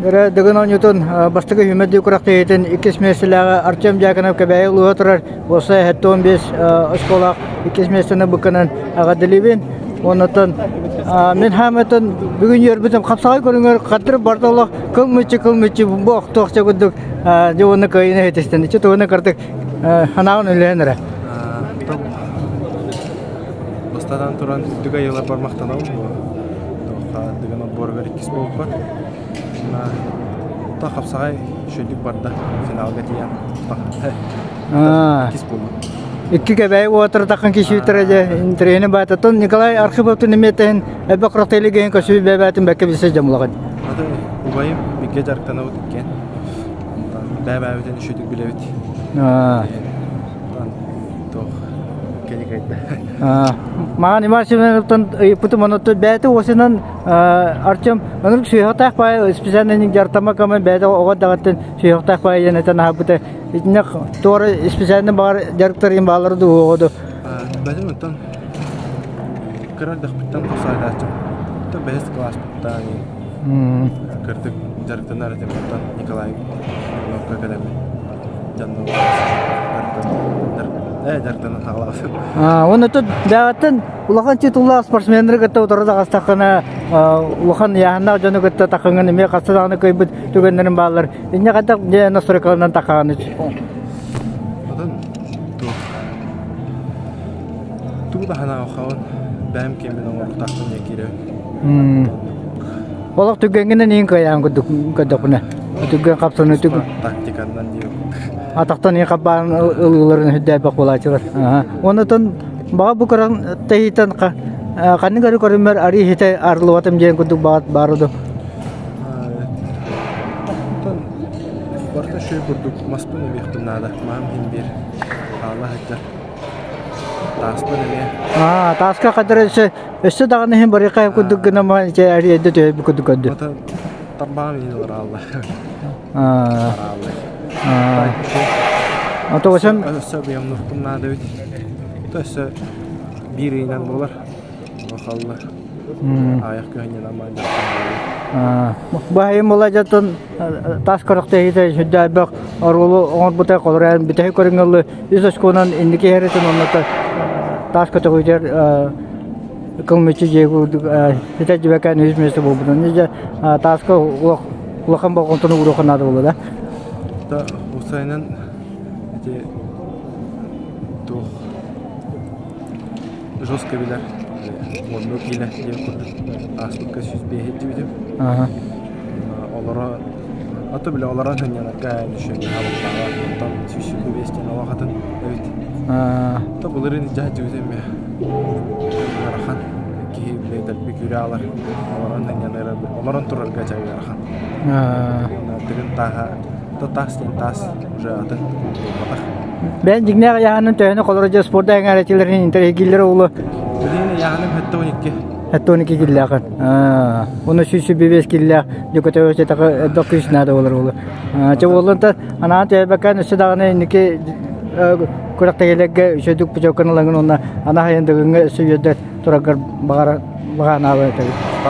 Өрө Дыгын оонньуутун бастакы үһүмэрдии күрэхтэһиитин иккис миэстэлээҕи Артем Дьяконов Кэбээйи улууһа турар уопсай 75 оскуолаах иккис миэстэни быкканан эҕэрдэлиибин. Оннуттан мин хаамытын бүгүн үөрбүтүм хапсаҕай көрүҥэр хаттыр барда олох кыл мүччү кыл мүччү бу охтуохча курдук дьэ уонна кыайыыны иһитистэн ичи тугуна кырдык санааҕын үлэһэн эрэ. Бастатан туран үрдүк айыыларбар махтанабын. Туохха Дыгын отборугар иккис буолбуппар. Уонна хапсаҕай үчүгэйдик барда финалга тиийэн иккис буоллум. Икки Кэбээйи уотар таххан кишиитэрэ дьэ интэриэһинэй баататтан Николай Архиповтун эмиэтэн элбэх курахтайлыгын көсүү бэбээтин бэккэ билсэ дьомлоҕун. Аты убайым бигэ дьарыктанабыт иккиэн. Бэбээбитин үчүгүйдүк билэбит. Маҕан Иван Семеновтан ыйыппытым онуттан бэйэтэ уосунан Артем оннук сүһүөхтээх баай специально дьарыктаммакка бэйэтэ оҕо даҕаттан сүһүөхтээх баай диэн этэн аһарбыта итиннэ туора специально баҕар дьарыктар бааллара дуу оҕо дуу Бэйэм оттон кыра эрдэхпиттэн хосайдааччым. Бэһис кылааспыттан Кырдык дьарыктанар этим оттон Николай Ивановка кэлэммин дьарыктанан хаалаабытым. Уонна тут бэҕэттэн улахан титуллаах спортсменнары кытта утары таҕыстаххына улахан ыйааһыннаах дьону кытта таххыҥын эмиэ хаста даҕаны кыайбыт түгэннэрин бааллар. Инньэ хайдах дьэ настройкаларынан таххаҕыный? Отон туох тугу да санаабаккабын бэйэм киэммин оҥоруохтаахпын диэн киирэбин. Олох түгэҥҥинэн иин кыайаан курдук көрдөхпүнэ. Түгэн хапсаны түг Тактиканнан диир. Атахтан иин хаппаан ылыыларын үрдээбэх буолааччылар. Онутун баҕа бу көрөн тэһиитэн ханнык эрэ көрүммэр арыы иһитэ арыллыбатым диэн курдук баҕа ду. Барыта үчүгэй курдук маспын өлүөхпүн наада. Маһым иһин биир хаала сылдьар. Тааспын эмиэ. Аа, тааска хадара өссө өссө даҕаны иһин барыахха курдук гына ма ичэ эриэдэ түһэ курдук көрдү. Ата тарбаҕым иһин олораалла. Аа. Аа. Ото осен Өссө быйамнухпун наада эбит. Өссө биир ыйынан буолар. Халла. Аайах күһүннэн амаан Баһайым була дьаттан тас көрөхтөһүтэ сүрдээбэх оруолу оҥорбута холоройон бүтэһик көрүҥ үс очконан инники иһэритин оннута таас көтөҕүүтэр кылмыччы дьиэ курдук ситэ дьибэкээн үс миэстэ буолбутун дьэ тааска улахан болҕомтону ууруохха наада буолла да Да усайынан ити туох жестко билэр уоннуу киилэ диэн курдук ааспыкка 105 илдьибитим. Олоро ото бile олорон сынньанарга düşүөҥҥэ хаалыктааҕа оттон 125 диэн олох атын эбит. То былырыын илдьэ сылдьыбытым ыарахан киһи бile дэлби күүрэ аалар олорон сынньанар олорон турарга дьэ ыарахан. Тыгын тааһа то таас диэн таас уже атын буолбатах. Бэйэн дьиҥнээх ыйааһынын төһөнү холоро дьэ спорда эҥээрэтилэрин интэриэһиргииллэрэ уолу? Билигин ыйааһыным 72. 72 киллээхин. Уну 105 киллээх дьокотөбөчөтөҕө элбэх күүс наада буолар уолу. Чэ уоллунта анаан төһөбөккөн өссө даҕаны инники күрэхтэһиилэргэ үчүгдүк путевканы ылаҥын уонна ана хайын дыгыҥҥа өссө үөрдэ тураргар баҕара баҕанаабы этэбит.